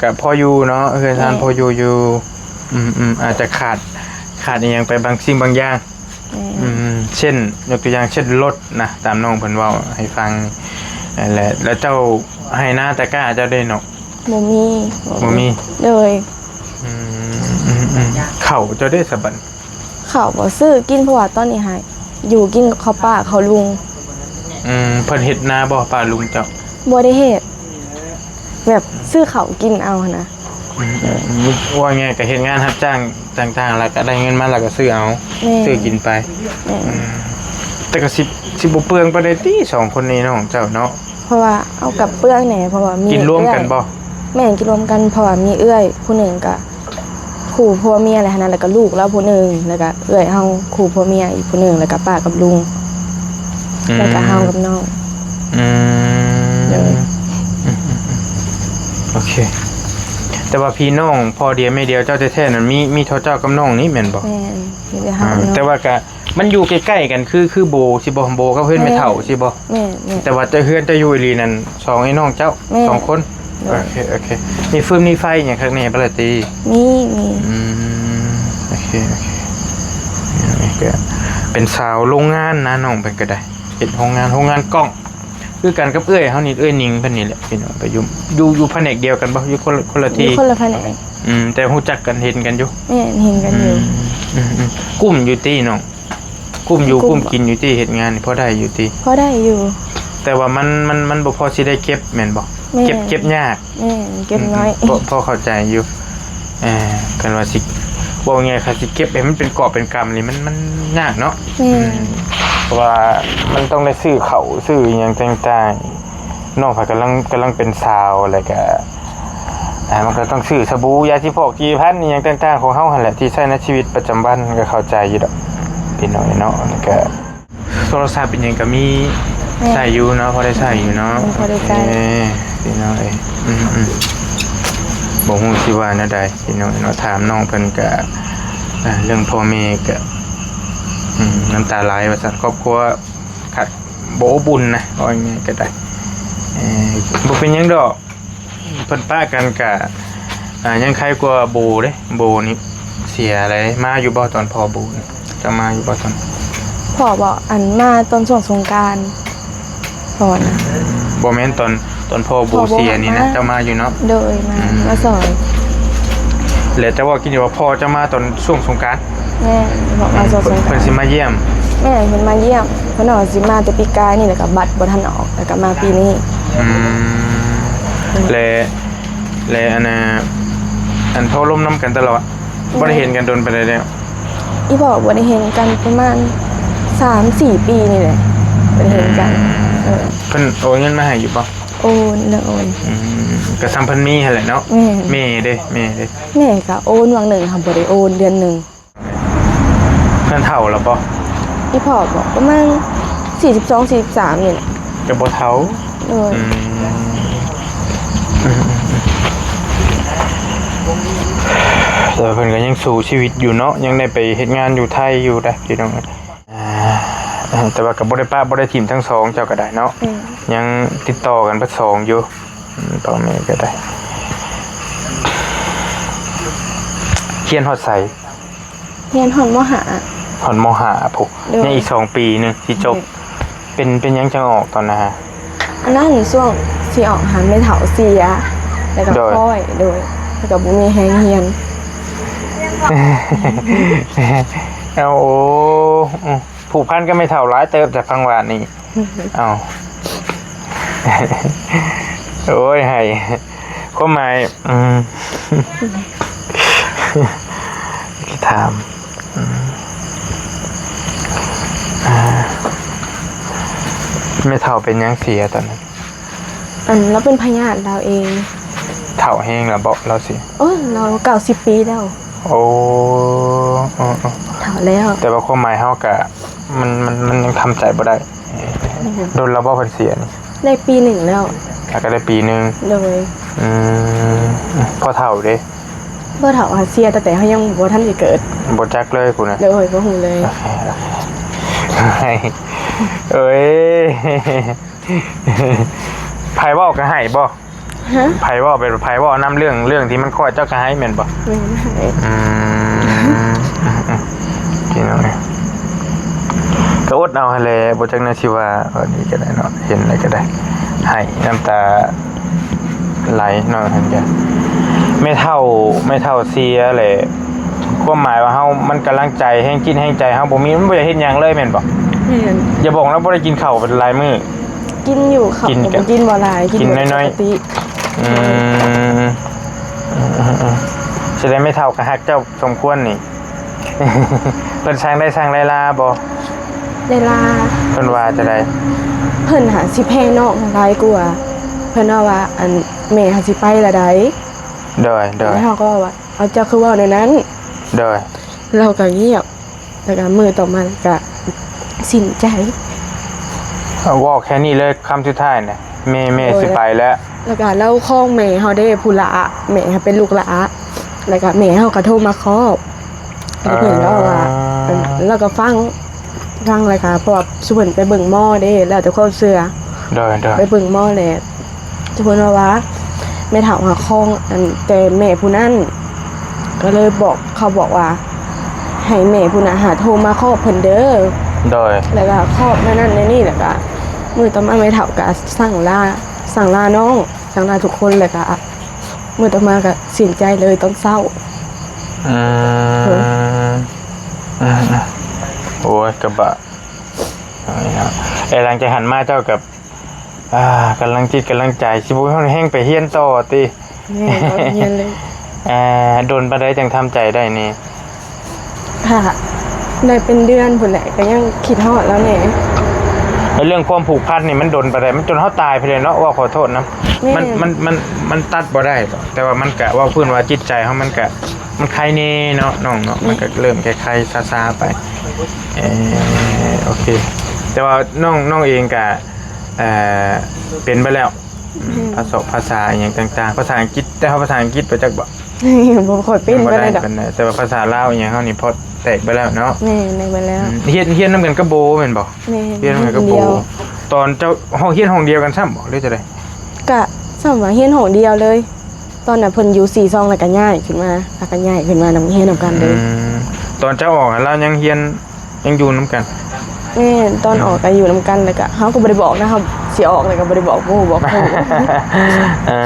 ກະພໍຢູ່ເນາະ ເຮືອນຊານ ແມ່ນ ພໍຢູ່ຢູ່. ອືມໆ ອາດຈະຂາດ ຂາດອີ່ຫຍັງໄປບາງສິ່ງບາງຢ່າງ. ແມ່ນ. ອືມ ເຊັ່ນ ຍົກຕົວຢ່າງເຊັ່ນລົດນະ ຕາມນ້ອງເພິ່ນເວົ້າໃຫ້ຟັງ ແລະ ແລ້ວເຈົ້າໄຮ່ນາຕະກ້າເຈົ້າເດ້ເນາະ? ບໍ່ມີ. ບໍ່ມີ. ໂດຍ. ອືມ ອືມ ອືມ ເຂົ້າເຈົ້າເດ້ສະບັດ? ເຂົ້າບໍ່ ຊື້ກິນ ເພາະວ່າຕອນນີ້ຫາຢູ່ກິນເຂົ້າປ້າເຂົ້າລຸງ. ອືມ ເພິ່ນເຮັດນາບໍ່ ປ້າລຸງເຈົ້າ? ບໍ່ໄດ້ເຮັດ ແບບຊື້ເຂົ້າກິນເອົາຫັ້ນນະ. ອືມ ອືມ ອືມ ວ່າງ່າຍກະເຮັດງານຮັບຈ້າງຕ່າງໆ ແລ້ວກະໄດ້ເງິນມາແລ້ວກະຊື້ເອົາ. ແມ່ນ. ຊື້ກິນໄປ. ແມ່ນ. ອືມ ແຕ່ກະຊິ ຊິບໍ່ເປືອງປານໃດຕິ ສອງຄົນນີ້ນ້ອງເຈົ້າເນາະ? ເພາະວ່າເອົາກັບເປືອງແດ່ ເພາະວ່າມີ ກິນລວມກັນບໍ່? ແມ່ນ ກິນລວມກັນ ເພາະວ່າມີເອື້ອຍຜູ້ໜຶ່ງກະ ຄູ່ຜົວເມຍແຫຼະຫັ້ນນະ ແລ້ວກະລູກລາວຜູ້ໜຶ່ງ ແລ້ວກະເອື້ອຍເຮົາຄູ່ຜົວເມຍອີກຜູ້ໜຶ່ງ ແລ້ວກະປ້າກັບລຸງ ອືມ ແລ້ວກະເຮົາກັບນ້ອງ. ອືມ ໂດຍ. ອືມ ອືມ ອືມ ໂອເຄ ແຕ່ວ່າພີ່ນ້ອງພໍ່ດຽວແມ່ດຽວເຈົ້າແທ້ໆນັ້ນ ມີ ມີເທົ່າເຈົ້າກັບນ້ອງນີ້ແມ່ນບໍ່? ແມ່ນ ມີແຕ່ເຮົາກັບນ້ອງ. ອ່າ ແຕ່ວ່າກະ ມັນຢູ່ໃກ້ໆກັນ ຄື ຄືໂບຊິບໍ່? ໂບກັບເຮືອນແມ່ເຖົ້າຊິບໍ່? ແມ່ນ ແມ່ນ. ແຕ່ວ່າເຈົ້າ ເຮືອນເຈົ້າຢູ່ອີ່ຫຼີນັ້ນ ສອງໄອ້ນ້ອງເຈົ້າ ແມ່ນ ສອງຄົນ. ໂດຍ. ໂອເຄ ໂອເຄ. ມີຟືມມີໄຟຫຍັງຄັກແນ່ບໍ່ລະຕິ? ມີ ມີ. ອືມ ໂອເຄ ໂອເຄ. ນີ້ກະເປັນສາວໂຮງງານນະ ນ້ອງເພິ່ນກະໄດ້ ເຮັດໂຮງງານ ໂຮງງານກ້ອງ ຄືກັນກັບເອື້ອຍເຮົານີ້ ເອື້ອຍນິງເພິ່ນນີ້ແຫຼະ ພີ່ນ້ອງ. ກະຢູ່ ຢູ່ ຢູ່ພະແນກດຽວກັນບໍ່? ຢູ່ຄົນລະ ຄົນລະທີ່? ຢູ່ຄົນລະພະແນກ. ອືມ ແຕ່ຮູ້ຈັກກັນ ເຫັນກັນຢູ່. ແມ່ນ ເຫັນກັນຢູ່. ອືມ ອືມ ອືມ ກຸ້ມຢູ່ຕິນ້ອງ? ກຸ້ມຢູ່ ກຸ້ມ ກຸ້ມກິນຢູ່ຕິ? ເຮັດງານນີ້ພໍໄດ້ຢູ່ຕິ? ພໍໄດ້ຢູ່. ແຕ່ວ່າມັນ ມັນ ມັນບໍ່ພໍຊິໄດ້ເກັບແມ່ນບໍ່? ແມ່ນ. ເກັບ ເກັບຍາກ. ແມ່ນ ເກັບໜ້ອຍ. ອືມ ອືມ ພໍ ພໍເຂົ້າໃຈຢູ່. ເອີ ຄັນວ່າຊິ ເວົ້າງ່າຍໆ ຄັນຊິເກັບໃຫ້ມັນເປັນກອບເປັນກຳນີ້ ມັນ ມັນຍາກເນາະ. ແມ່ນ. ອືມ ເພາະວ່າມັນຕ້ອງໄດ້ຊື້ເຂົ້າ ຊື້ອີ່ຫຍັງຕ່າງໆ. ນ້ອງເພິ່ນກຳລັງ ກຳລັງເປັນສາວ ແລ້ວກະ ອ່າ ມັນກະຕ້ອງຊື້ສະບູ ຢາສີຟອກ ຈີພັນ ອີ່ຫຍັງຕ່າງໆຂອງເຮົາຫັ້ນແຫຼະ ທີ່ໃຊ້ໃນຊີວິດປະຈຳວັນ ກະເຂົ້າໃຈຢູ່ດອກ ພີ່ນ້ອງເນາະ. ແລ້ວກະ ໂທລະສັບອີ່ຫຍັງກະມີ ແມ່ນ ໃຊ້ຢູ່ເນາະ ພໍໄດ້ໃຊ້ຢູ່ເນາະ. ອືມ ພໍໄດ້ໃຊ້. ເອີ ພີ່ນ້ອງເອີຍ ອືມໆ ບໍ່ຮູ້ຊິວ່າແນວໃດ ພີ່ນ້ອງເນາະ. ຖາມນ້ອງເພິ່ນກະ ອ່າ ເລື່ອງພໍ່ແມ່ກະ ອືມ ນ້ຳຕາໄຫຼວ່າຊັ້ນ ຄອບຄົວ ຄັກ ບໍ່ອົບອຸ່ນນະ ເວົ້າງ່າຍໆກະໄດ້. ເອີ ບໍ່ເປັນຫຍັງດອກ ເພິ່ນປະກັນກະ ອ່າ ຍັງໄຄກວ່າໂບເດ້. ໂບນີ້ເສຍແລ້ວ ມາຢູ່ບໍ່ຕອນພໍ່ໂບນີ້? ເຈົ້າມາຢູ່ບໍ່ຕອນ ພໍ່ບໍ? ອັນ ມາຕອນຊ່ວງສົງການ ພໍ່ນະ. ບໍ່ແມ່ນຕອນ ຕອນພໍ່ໂບເສຍນີ້ນະ ເຈົ້າມາຢູ່ເນາະ? ໂດຍ ມາ ອືມ ມາຊ່ອຍ. ແລ້ວເຈົ້າເວົ້າກິນຢູ່ວ່າພໍ່ເຈົ້າມາຕອນຊ່ວງສົງການ? ແມ່ນ ເພິ່ນວ່າຊ່ວງສົງການ ເພິ່ນຊິມາຢ້ຽມ. ແມ່ນ ເພິ່ນມາຢ້ຽມ ເພິ່ນວ່າຊິມາແຕ່ປີກາຍນີ້ ແລ້ວກະບັດບໍ່ທັນອອກ ແລ້ວກະມາປີນີ້. ອືມ ແລະ ແລະ ອັນນ່າ ອັນ ເຮົາລົມນຳກັນຕະຫຼອດ. ແມ່ນ. ບໍ່ໄດ້ເຫັນກັນດົນປານໃດແລ້ວ? ອີ່ພໍ່ບໍ່ໄດ້ເຫັນກັນປະມານສາມສີ່ປີນີ້ແຫຼະ ບໍ່ໄດ້ເຫັນກັນ. ອືມ ເອີ ເພິ່ນໂອນເງິນມາໃຫ້ຢູ່ບໍ່? ໂອນ ເລື່ອງໂອນ. ອືມ ກະສ່ຳເພິ່ນມີຫັ້ນແຫຼະເນາະ. ແມ່ນ. ແມ່ເດ້ ແມ່ເດ້? ແມ່ກະໂອນຫວ່າງໜຶ່ງ ຫາກບໍ່ໄດ້ໂອນເດືອນໜຶ່ງ. ເພິ່ນເຖົ້າແລ້ວບໍ່? ອີ່ພໍ່ບໍ? ປະມານສີ່ສິບສອງ ສີ່ສິບສາມນີ້ແຫຼະ. ກະບໍ່ເຖົ້າ. ໂດຍ. ອືມ ແຕ່ວ່າເພິ່ນກະຍັງສູ້ຊີວິດຢູ່ເນາະ ຍັງໄດ້ໄປເຮັດງານຢູ່ໄທຢູ່ເດ້ ພີ່ນ້ອງ. ອ່າ ແຕ່ວ່າກະບໍ່ໄດ້ປະບໍ່ໄດ້ຖິ້ມທັງສອງເຈົ້າກະໄດ້ເນາະ. ອືມ ຍັງຕິດຕໍ່ກັນເບິດສອງຢູ່. ອືມ ພໍ່ແມ່ກະໄດ້. ຮຽນຮອດໃສ? ຮຽນຮອດ ມໍຫ້າ ຮອດ ມໍຫ້າ ພຸ້ນ. ໂດຍ ຍັງອີກສອງປີໜຶ່ງຊິຈົບ. ໂດຍ ເປັນ ເປັນຫຍັງຈັ່ງອອກຕອນນັ້ນ? ອັນນັ້ນຊ່ວງຊິອອກຫັ້ນ ແມ່ເຖົ້າເສຍ ແລ້ວກໍ ໂດຍ ຄ້ອຍ ໂດຍ ແລ້ວກໍບໍ່ມີແຮງຮຽນ. ເອົາ ໂອ້ ອືມ ຜູກພັນກັບແມ່ເຖົ້າຫຼາຍເຕີບແຕ່ພັງຫວານນີ້. ເອົາ ໂອ້ຍ ໃຫ້ ຄວາມໝາຍ ອືມ ຊິຖາມ ອືມ ອ່າ ແມ່ເຖົ້າເປັນຫຍັງເສຍຕອນນັ້ນ? ອັນ ລາວເປັນພະຍາດລາວເອງ. ເຖົ້າແຮງແລ້ວບໍ ລາວເສຍ? ໂອ້ຍ ລາວເກົ້າສິບປີແລ້ວ. ໂອ້ ເອີໆ ເຖົ້າແລ້ວ ແຕ່ວ່າຄວາມໝາຍເຮົາກະ ມັນ ມັນ ມັນຍັງທຳໃຈບໍ່ໄດ້. ອືມ ດົນແລ້ວບໍ່ເພິ່ນເສຍນີ້? ໄດ້ປີໜຶ່ງແລ້ວ. ອ່າ ກໍໄດ້ປີໜຶ່ງ. ໂດຍ ອືມ ພໍ່ເຖົ້າເດ? ພໍ່ເຖົ້າຫາເສຍຕັ້ງແຕ່ເຮົາຍັງບໍ່ທັນໄດ້ເກີດ. ບໍ່ຈັກເລີຍພຸ້ນນະ. ໂດຍ ບໍ່ຮູ້ເລີຍ. ໂອເຄ ໂອເຄ ເອີຍ ໃຜເວົ້າກໍໃຫ້ບໍ່? ຮະ? ໃຜເວົ້າ ເປັນໃຜເວົ້ານຳເລື່ອງ ເລື່ອງທີ່ມັນຄ້ອຍ ເຈົ້າກໍໃຫ້ແມ່ນບໍ່? ແມ່ນ ໃຫ້. ອືມ ອືມໆ ພີ່ນ້ອງເອີຍ ກໍອົດເອົາຫັ້ນແຫຼະ ບໍ່ຈັກແນວຊິວ່າ. ເອີ ນີ້ກໍໄດ້ເນາະ ເຫັນແລ້ວກໍໄດ້ ໃຫ້ນ້ຳຕາໄຫຼເນາະ. ຫັ້ນກະ ແມ່ເຖົ້າ ແມ່ເຖົ້າເສຍແຫຼະ ຄວາມໝາຍວ່າເຮົາ ມັນກຳລັງໃຈ ແຮງຈິດແຮງໃຈເຮົາບໍ່ມີ ມັນບໍ່ຢາກເຮັດຫຍັງເລີຍແມ່ນບໍ່? ແມ່ນ. ຢ່າບອກນະ ບໍ່ໄດ້ກິນເຂົ້າເປັນຫຼາຍມື້. ກິນຢູ່ ເຂົ້າກໍບໍ່ກິນ ບໍ່ຫຼາຍ ກິນໜ້ອຍໆ. ອືມ ອືມໆ ສະແດງແມ່ເຖົ້າກໍຮັກເຈົ້າສົມຄວນນີ້. ເພິ່ນສັ່ງ ໄດ້ສັ່ງໄລ່ລາບໍ່? ໄລ່ລາ. ເພິ່ນວ່າຈັ່ງໃດ? ເພິ່ນຫາຊິແພງນ້ອງຫຼາຍກວ່າ. ເພິ່ນເວົ້າວ່າ ອັນ ແມ່ຫາຊິໄປລະໃດ. ໂດຍໆ. ແລ້ວເຮົາກໍເວົ້າວ່າ ເອົາ ເຈົ້າຄືເວົ້າແນວນັ້ນ? ໂດຍ. ລາວກໍງຽບ. ແລ້ວກໍມື້ຕໍ່ມາກໍສິ້ນໃຈ. ເວົ້າແຄ່ນີ້ເລີຍ ຄຳສຸດທ້າຍນະ ແມ່ ແມ່ ໂດຍ ຊິໄປແລ້ວ. ແລ້ວກໍລາວຂອງແມ່ເຮົາເດ້ ຜູ້ຫຼ້າ ແມ່ເຮົາເປັນລູກຫຼ້າ. ແລ້ວກໍແມ່ເຮົາກໍໂທມາຂອບ ແລ້ວເພິ່ນກໍເວົ້າວ່າ ອ່າ ລາວກໍຟັງ ຟັງແລ້ວກໍ ເພາະວ່າຊຸມເພິ່ນໄປເບິ່ງໝໍເດ້ ແລ້ວແຕ່ຄວາມເຊື່ອ. ໂດຍໆ. ໄປເບິ່ງໝໍແລ້ວ ທຸກຄົນເວົ້າວ່າ ແມ່ເຖົ້າຫາຂອງ ອັນ ແຕ່ແມ່ຜູ້ນັ້ນ ກໍເລີຍບອກ ເຂົາບອກວ່າ ໃຫ້ແມ່ຜູ້ນັ້ນຫາໂທມາຂອບເພິ່ນເດີ. ໂດຍ. ແລ້ວກໍຂອບແນວນັ້ນແນວນີ້ ແລ້ວກໍມື້ຕໍ່ມາແມ່ເຖົ້າກໍສັ່ງລາ ສັ່ງລານ້ອງ ສັ່ງລາທຸກຄົນ ແລ້ວກໍມື້ຕໍ່ມາກໍສິ້ນໃຈເລີຍຕອນເຊົ້າ. ອືມ ເອີ ອືມໆ ໂອ້ຍ ກະບະ ເອີ ຫຼັງຈາກຫັ້ນມາເຈົ້າກໍ ອ່າ ກຳລັງຈິດກຳລັງໃຈ ຊິບໍ່ມີແຮງໄປຮຽນຕໍ່ຕິ? ແມ່ນ ບໍ່ໄດ້ຮຽນເລີຍ. ອ່າ ດົນປານໃດຈັ່ງທຳໃຈໄດ້ນີ້? ກະໄດ້ເປັນເດືອນພຸ້ນແຫຼະ ກໍຍັງຄິດຮອດລາວແດ່. ແລ້ວເລື່ອງຄວາມຜູກພັນນີ້ມັນດົນປານໃດ? ມັນຈົນເຮົາຕາຍໄປເລີຍເນາະ ເວົ້າຂໍໂທດນຳ. ແມ່ນ. ມັນ ມັນ ມັນ ມັນຕັດບໍ່ໄດ້ດອກ ແຕ່ວ່າມັນກະ ເວົ້າພື້ນວ່າຈິດໃຈເຮົາມັນກະ ມັນໄຄແນ່ເນາະນ້ອງເນາະ. ແມ່ນ. ມັນກະເລີ່ມໄຄໆຊາໆໄປ. ເອີ ໂອເຄ ແຕ່ວ່ານ້ອງ ນ້ອງເອງກະ ເອີ ເປັນໄປແລ້ວ. ອືມ ພາສາ ພາສາອີ່ຫຍັງຕ່າງໆ ພາສາອັງກິດ ແຕ່ວ່າພາສາອັງກິດບໍ່ຈັກບໍ່? ບໍ່ຄ່ອຍເປັນປານໃດດອກ. ແຕ່ວ່າພາສາລາວອີ່ຫຍັງເຮົານີ້ພໍແຕກໄປແລ້ວເນາະ. ແມ່ນ ໄດ້ໄປແລ້ວ. ອືມ ຮຽນ ຮຽນນຳກັນກັບໂບແມ່ນບໍ່? ແມ່ນ ຮຽນນຳກັນກັບໂບ. ຕອນເຈົ້າຮຽນຫ້ອງດຽວກັນຊ້ຳບໍ່ ຫຼືຈັ່ງໃດ? ກະຊ້ຳວ່າຮຽນຫ້ອງດຽວເລີຍ. ຕອນນັ້ນເພິ່ນຢູ່ສີ່ຊ່ອງ ແລ້ວກໍຍ້າຍຂຶ້ນມາ ແລ້ວກໍຍ້າຍຂຶ້ນມານຳ ຮຽນນຳກັນເລີຍ. ອືມ ຕອນເຈົ້າອອກຫັ້ນລາວຍັງຮຽນ ຍັງຢູ່ນຳກັນ? ແມ່ນ ຕອນອອກກໍຢູ່ນຳກັນ ແລ້ວກໍເຮົາກໍບໍ່ໄດ້ບອກນະ ເຮົາຊິອອກແລ້ວກໍບໍ່ໄດ້ບອກໝູ່ບອກຄູ່. ເອີ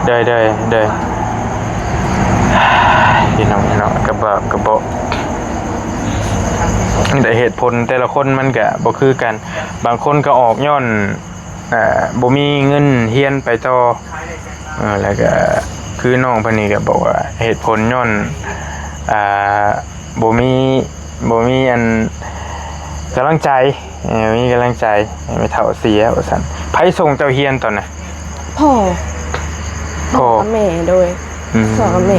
ໂດຍໆ ໂດຍ ພີ່ນ້ອງເນາະ ກະບາບກະເບາະ ແຕ່ເຫດຜົນແຕ່ລະຄົນມັນກະບໍ່ຄືກັນ ບາງຄົນກໍອອກຍ້ອນ ເອີ ບໍ່ມີເງິນຮຽນໄປຕໍ່ ເອີ ແລ້ວກໍຄືນ້ອງເພິ່ນນີ້ກໍບອກວ່າເຫດຜົນຍ້ອນ ອ່າ ບໍ່ມີ ບໍ່ມີອັນກຳລັງໃຈ ເອີ ບໍ່ມີກຳລັງໃຈ ແມ່ເຖົ້າເສຍວ່າຊັ້ນ. ໃຜສົ່ງເຈົ້າຮຽນຕອນນັ້ນ? ພໍ່ ພໍ່ ພໍ່ກັບແມ່ ໂດຍ ອືມ ພໍ່ກັບແມ່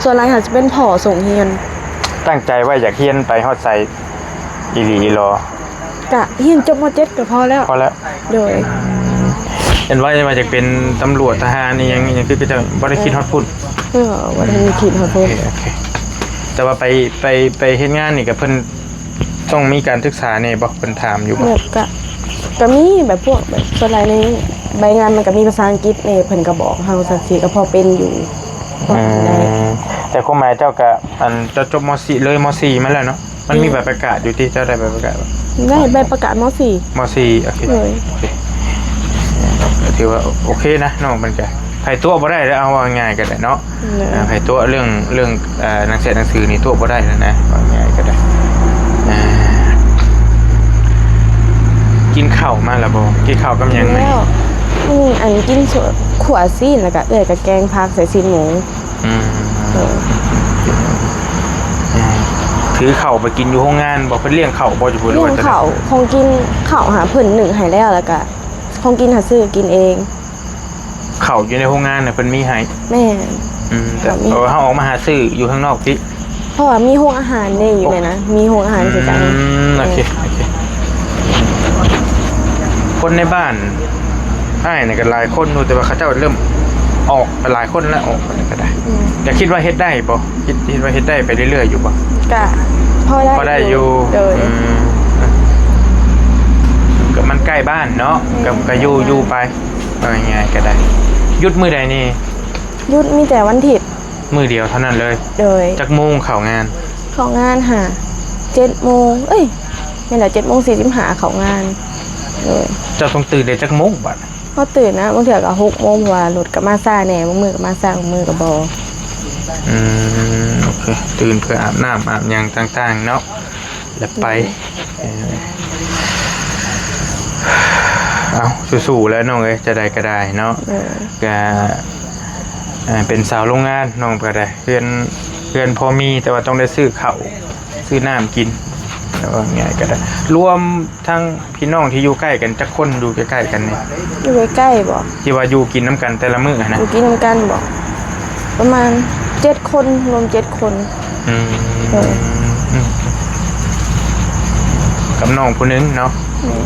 ສ່ວນຫຼາຍຫາຈະເປັນພໍ່ສົ່ງຮຽນ. ຕັ້ງໃຈໄວ້ຢາກຮຽນໄປຮອດໃສອີ່ຫຼີອີ່ຫຼໍ? ກະຮຽນຈົບ ມໍເຈັດ ກໍພໍແລ້ວ. ພໍແລ້ວ. ໂດຍ. ອືມ ເຫັນວ່າ ວ່າຢາກເປັນຕຳຫຼວດ ທະຫານ ອີ່ຫຍັງ ອີ່ຫຍັງ ຄືເຈົ້າບໍ່ໄດ້ຄິດຮອດພຸ້ນ? ເອີ ບໍ່ໄດ້ຄິດຮອດພຸ້ນ. ໂອເຄ ໂອເຄ ແຕ່ວ່າໄປ ໄປ ໄປເຮັດງານນີ້ ກໍເພິ່ນຕ້ອງມີການສຶກສາແດ່ບໍ່? ເພິ່ນຖາມຢູ່ບໍ່? ແບບກະ ກະມີ ແບບພວກ ແບບສ່ວນຫຼາຍໃນໃບງານມັນກະມີພາສາອັງກິດແດ່ ເພິ່ນກະບອກເຮົາ ຊັ້ນຊີ້ ກະພໍເປັນຢູ່. ອືມ ແຕ່ ແຕ່ຄວາມໝາຍເຈົ້າກະ ອັນ ເຈົ້າຈົບ ມໍສີ່ ເລີຍ ມໍສີ່ ມາແລ້ວເນາະ? ມັນມີ ແມ່ນ ໃບປະກາດຢູ່ຕິ? ເຈົ້າໄດ້ໃບປະກາດບໍ່? ໄດ້ໃບປະກາດ ມໍສີ່ ມໍສີ່ ໂອເຄ ໂດຍ ໂອເຄ ກໍຖືວ່າໂອເຄນະ ນ້ອງເພິ່ນກະ ໃຜຕົວະບໍ່ໄດ້ແລ້ວ ເອົາວ່າງ່າຍກໍໄດ້ເນາະ. ໂດຍ ອ່າ ໃຜຕົວະເລື່ອງ ເລື່ອງ ເອີ ໜັງແສນໜັງສືນີ້ຕົວະບໍ່ໄດ້ແລ້ວນະ ວ່າງ່າຍກໍໄດ້. ອ່າ ກິນເຂົ້າມາແລ້ວບໍ່? ກິນເຂົ້າກັບຫຍັງມື້ນີ້? ແລ້ວ ອືມ ອັນ ກິນ ຂົ້ວຊີ້ນ ແລ້ວກະເອື້ອຍກະແກງຜັກໃສ່ຊີ້ນໝູ. ອືມ ເອີ ເອີ ຖືເຂົ້າໄປກິນຢູ່ໂຮງງານບໍ່? ເພິ່ນລ້ຽງເຂົ້າບໍ່ຢູ່ພຸ້ນ? ລ້ຽງເຂົ້າ ຂອງກິນ ເຂົ້າຫາເພິ່ນໜຶ້ງໃຫ້ແລ້ວ ແລ້ວກະຂອງກິນຫາຊື້ກິນເອງ. ເຂົ້າຢູ່ໃນໂຮງງານນະເພິ່ນມີໃຫ້? ແມ່ນ ອືມ ແຕ່ ເອີ ເຮົາອອກມາຫາຊື້ຢູ່ຂ້າງນອກຕິ? ເພາະວ່າມີໂຮງອາຫານເດ້ຢູ່ໃນນັ້ນ ມີໂຮງອາຫານຄືກັນ. ອືມ ໂອເຄ ໂອເຄ ຄົນໃນບ້ານອ້າຍນີ້ກໍຫຼາຍຄົນຢູ່ ແຕ່ວ່າເຂົາເຈົ້າເລີ່ມອອກໄປຫຼາຍຄົນແລ້ວ ອອກໄປກໍໄດ້. ອືມ ກໍຄິດວ່າເຮັດໄດ້ບໍ່? ຄິດ ຄິດວ່າເຮັດໄດ້ໄປເລື້ອຍໆຢູ່ບໍ່? ກະພໍໄດ້ ພໍໄດ້ຢູ່ ຢູ່ ໂດຍ ອືມ ກໍມັນໃກ້ບ້ານເນາະ ແມ່ນ ກໍ ກໍຢູ່ ຢູ່ໄປ ເອົາງ່າຍໆກໍໄດ້. ຢຸດມື້ໃດນີ້? ຢຸດມີແຕ່ວັນທິດ ມື້ດຽວເທົ່ານັ້ນເລີຍ. ໂດຍ ຈັກໂມງເຂົ້າງານ? ເຂົ້າງານຫາ ເຈັດໂມງ ເອີຍ ແມ່ນແຫຼະ ເຈັດໂມງສີ່ສິບຫ້າເຂົ້າງານ. ໂດຍ ເຈົ້າຕ້ອງຕື່ນແຕ່ຈັກໂມງບາດ? ເຮົາຕື່ນນະ ບາງເທື່ອກໍຫົກໂມງ ເພາະວ່າລົດກໍມາຊ້າແດ່ ບາງມື້ກໍມາຊ້າ ບາງມື້ກໍບໍ່. ອືມ ໂອເຄ ຕື່ນເພື່ອອາບນ້ຳອາບຫຍັງຕ່າງໆເນາະ ແລ້ວໄປ. ໂດຍ ເອີ ເອົາ ສູ້ໆແຫຼະນ້ອງເອີຍ ຈະໄດ້ກໍໄດ້ເນາະ. ໂດຍ ກະ ເປັນສາວໂຮງງານ ນ້ອງກໍໄດ້ ເຮືອນ ເຮືອນພໍມີ ແຕ່ວ່າຕ້ອງໄດ້ຊື້ເຂົ້າ ຊື້ນ້ຳກິນ ເວົ້າງ່າຍໆກໍໄດ້. ລວມທັງພີ່ນ້ອງທີ່ຢູ່ໃກ້ກັນຈັກຄົນ? ຢູ່ໃກ້ໆກັນນີ້ ຢູ່ໃກ້ໆບໍ່? ທີ່ວ່າຢູ່ກິນນຳກັນແຕ່ລະມື້ຫັ້ນນະ ຢູ່ກິນນຳກັນບໍ່? ປະມານເຈັດຄົນ ລວມເຈັດຄົນ. ອືມ ເອີ ອືມ ກັບນ້ອງຜູ້ໜຶ່ງເນາະ. ແມ່ນ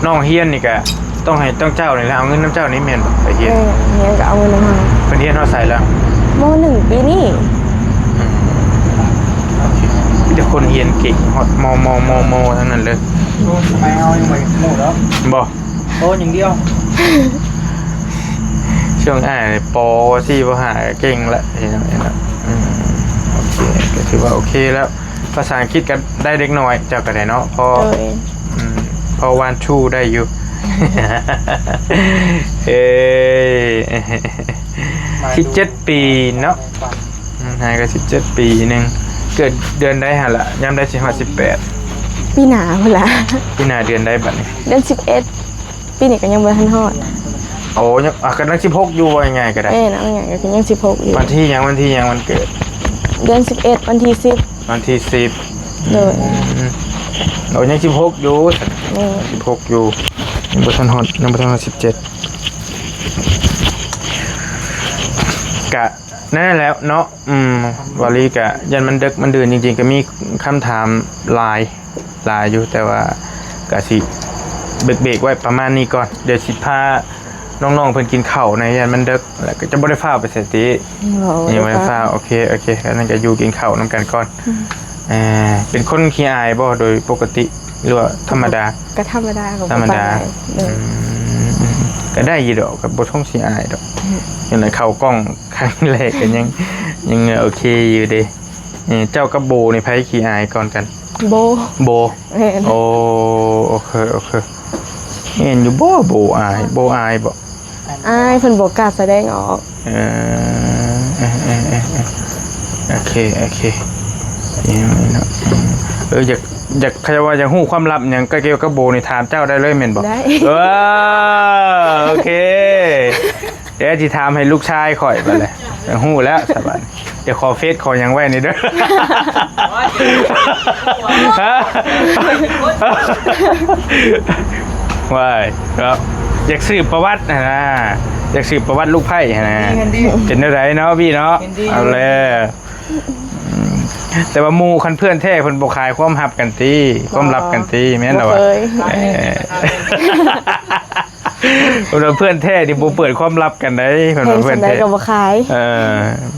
ນ້ອງຮຽນນີ້ກະ ຕ້ອງໃຫ້ ຕ້ອງເຈົ້ານີ້ແຫຼະເອົາເງິນນຳເຈົ້ານີ້ແມ່ນບໍ່? ໄປຮຽນ ແມ່ນ ຮຽນກໍເອົາເງິນນຳເຮົາ. ເພິ່ນຮຽນຮອດໃສແລ້ວ? ມໍໜຶ່ງປີນີ້. ອືມ ໂອເຄ ມີແຕ່ຄົນຮຽນເກັ່ງ ຮອດ ມໍ ມໍ ມໍ ມໍ ທັງນັ້ນເລີຍ. ໂອ້ ສະໄໝເຮົາຍັງບໍ່ຮູ້ດອກ ບໍ່ ໂຕຢ່າງດຽວ. ຊ່ວງອ້າຍ ປໍສີ່ ປໍຫ້າ ກໍເກັ່ງລະ ເຫັນ ເຫັນລະ. ອືມ ໂອເຄ ກໍຖືວ່າໂອເຄແລ້ວ. ພາສາອັງກິດກໍໄດ້ເລັກນ້ອຍ ເຈົ້າກໍໄດ້ເນາະ ພໍ ໂດຍ ອືມ ພໍ one two ໄດ້ຢູ່. ເອີຍ ສິບເຈັດປີເນາະ. ອືມ ຫາກໍສິບເຈັດປີໜຶ່ງ ເກີດເດືອນໃດຫັ້ນລະ? ຍາມໃດຊິຮອດສິບແປດ? ປີໜ້າພຸ້ນລະ. ປີໜ້າເດືອນໃດບັດນີ້? ເດືອນສິບເອັດ. ປີນີ້ກໍຍັງບໍ່ທັນຮອດ. ໂອ້ ຍັງ ອ່ະ ກໍຍັງສິບຫົກຢູ່ ເວົ້າງ່າຍໆກໍໄດ້. ແມ່ນ ເອົາງ່າຍໆກໍຄືຍັງສິບຫົກຢູ່. ວັນທີຫຍັງ? ວັນທີຫຍັງ? ວັນເກີດ ເດືອນສິບເອັດ ວັນທີສິບ. ວັນທີສິບ. ໂດຍ ອືມ ໂອ້ ຍັງສິບຫົກຢູ່. ແມ່ນ ສິບຫົກຢູ່ ຍັງບໍ່ທັນຮອດ ຍັງບໍ່ທັນຮອດສິບເຈັດ. ກະ ນັ້ນແຫຼະເນາະ. ອືມ ວາລີກະຢ້ານມັນເດິກມັນດື່ນ ຈິງໆກໍມີຄຳຖາມຫຼາຍ ຫຼາຍຢູ່ ແຕ່ວ່າກະຊິເບຣກໆໄວ້ປະມານນີ້ກ່ອນ. ດຽວຊິພານ້ອງໆເພິ່ນກິນເຂົ້າໃນ ຢ້ານມັນເດິກ ແລ້ວກໍຈະບໍ່ໄດ້ຟ້າວໄປໃສຕິ? ບໍ່ ຍັງບໍ່ໄດ້ ບໍ່ໄດ້ຟ້າວ ຟ້າວ. ໂອເຄ ໂອເຄ ອັນນັ້ນກໍຢູ່ກິນເຂົ້ານຳກັນກ່ອນ. ອືມ ເປັນຄົນຂີ້ອາຍບໍ່ໂດຍປົກກະຕິ ຫຼືວ່າທຳມະດາ? ກໍທຳມະດາ ກໍ ທຳມະດາ ບໍ່ປານໃດ. ໂດຍ ອືມ ກໍໄດ້ຢູ່ດອກ ກໍບໍ່ທົງຂີ້ອາຍດອກ. ອືມ ຈັ່ງໃດເຂົ້າກ້ອງຄັ້ງແລກກໍຍັງ ຍັງໂອເຄຢູ່ເດ້. ເອີ ເຈົ້າກັບໂບນີ້ໃຜຂີ້ອາຍກ່ອນກັນ? ໂບ. ໂບ. ແມ່ນ. ໂອ້ ໂອເຄ ໂອເຄ ແມ່ນຢູ່ບໍ່? ໂບອາຍ ໂບອາຍບໍ່? ອາຍ ເພິ່ນບໍ່ກ້າສະແດງອອກ. ເອີ ເອີ ເອີ ເອີ ເອີ ໂອເຄ ໂອເຄ ເອີ ຢາກ ຢາກ ເຂົາເຈົ້າວ່າຢາກຮູ້ຄວາມລັບຫຍັງກ່ຽວກັບໂບນີ້ ຖາມເຈົ້າໄດ້ເລີຍແມ່ນບໍ່? ໄດ້. ເອີ ໂອເຄ ດຽວຊິຖາມໃຫ້ລູກຊາຍຂ້ອຍບາດນີ້ ຮູ້ແລ້ວສະບາດ. ດຽວຂໍເຟສຂໍຫຍັງໄວ້ນີ້ເດີ. ວ້າຍ ເນາະ ຢາກສືບປະຫວັດຫັ້ນນະ ຢາກສືບປະຫວັດລູກໃພ້ຫັ້ນນະ. ເຫັນດີ ເປັນແນວໃດເນາະພີ່ເນາະ? ເຫັນດີ ເອົາແລ້ວ. ອືມ ແຕ່ວ່າໝູ່ຄັນເພື່ອນແທ້ເພິ່ນບໍ່ຂາຍຄວາມຮັບກັນຕິ? ຄວາມລັບກັນຕິ? ແມ່ນລະວະ? ບໍ່ເຄີຍ. ເອີ ເພິ່ນວ່າເພື່ອນແທ້ນີ້ບໍ່ເປີດຄວາມລັບກັນໃດ໋ ເພິ່ນວ່າເພື່ອນແທ້ ເພິ່ນວ່າ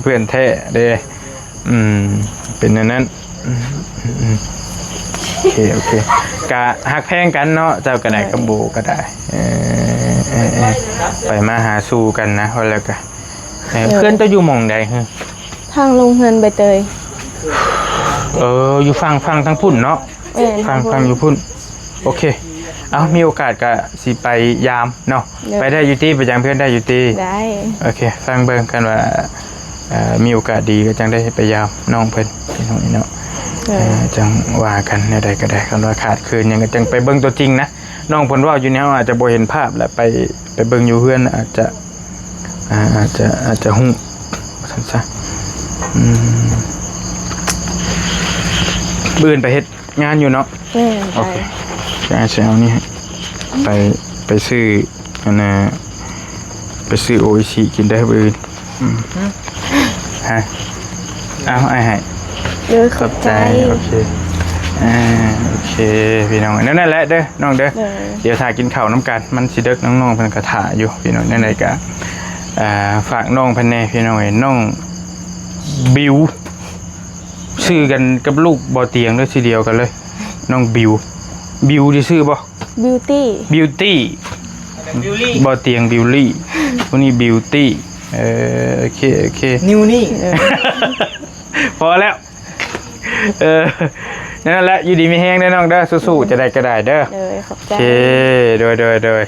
ເພື່ອນແທ້. ເອີ ເພື່ອນແທ້ເດ້. ອືມ ເປັນແນວນັ້ນ. ອືມ ອືມ ໂອເຄ ໂອເຄ ກະຮັກແພງກັນເນາະ ເຈົ້າກໍໄດ້ ເອີ ກັບໂບກໍໄດ້. ເອີ ເອີ ເອີ ໄປມາຫາສູ່ກັນນະ ວ່າແລ້ວກະ. ເອີ ເອີ ເຮືອນເຈົ້າຢູ່ໝ່ອງໃດ? ທາງລົງເຮືອນໃບເຕີຍ. ເອີ ຢູ່ຝັ່ງ ຝັ່ງທາງພຸ້ນເນາະ. ແມ່ນ ຝັ່ງ ທາງພຸ້ນ ຝັ່ງຢູ່ພຸ້ນ. ໂອເຄ ເອົາ ມີໂອກາດກະຊິໄປຢາມເນາະ. ໂດຍ ໄປໄດ້ຢູ່ຕິ? ໄປຢາມເພື່ອນໄດ້ຢູ່ຕິ? ໄດ້. ໂອເຄ ຟັງເບິ່ງກັນວ່າ ເອີ ມີໂອກາດດີກໍຈັ່ງໄດ້ໄປຢາມນ້ອງເພິ່ນ ພີ່ນ້ອງເນາະ. ໂດຍ ເອີ ຈັ່ງວ່າກັນ ແນວໃດກໍໄດ້ ຄັນວ່າຂາດເຂີນຫຍັງກໍຈັ່ງໄປເບິ່ງຕົວຈິງນະ. ນ້ອງເພິ່ນເວົ້າຢູ່ນີ້ ເຮົາອາດຈະບໍ່ເຫັນພາບ ແລະ ໄປ ໄປເບິ່ງຢູ່ເຮືອນ ອາດຈະ ອ່າ ອາດຈະ ອາດຈະຮູ້ ວ່າຊັ້ນຊະ. ອືມ ມື້ອື່ນໄປເຮັດງານຢູ່ເນາະ? ແມ່ນ. ໂອເຄ ຈະ ຈະເອົານີ້ໃຫ້ ໄປ ໄປຊື້ ອັນນ່າ ໄປຊື້ໂອອິຊິກິນເດີມື້ອື່ນ. ອືມ ຮະ ເອົາ ອ້າຍໃຫ້. ໂດຍ ຂອບໃຈ. ຂອບໃຈ. ໂອເຄ ອ່າ ໂອເຄ ພີ່ນ້ອງ ແນວນັ້ນແຫຼະເດີນ້ອງເດີ. ໂດຍ ດຽວຖ້າກິນເຂົ້ານຳກັນ ມັນຊິເດິກ ນ້ອງໆເພິ່ນກໍຖ້າຢູ່ ພີ່ນ້ອງ. ແນວໃດກໍ ອ່າ ຝາກນ້ອງເພິ່ນແດ່ ພີ່ນ້ອງເອີຍ. ນ້ອງບິວ ຊື່ກັນກັບລູກບໍ່ຕຽງເດີ ຊື່ດຽວກັນເລີຍ ນ້ອງບິວ. ບິວ ໄດ້ຊື່ບໍ່? ບິວຕີ ບິວຕີ ບໍ່ຕຽງ ບິວລີ ຜູ້ນີ້ບິວຕີ. ເອີ ໂອເຄ ໂອເຄ ນິວນີ້. ເອີ ພໍແລ້ວ. ເອີ ນັ້ນແຫຼະ ຢູ່ດີມີແຮງເດີນ້ອງເດີ ສູ້ໆ ຈະໄດ້ກໍໄດ້ເດີ. ໂດຍ ຂອບໃຈ. ໂອເຄ ໂດຍ ໂດຍ ໂດຍ.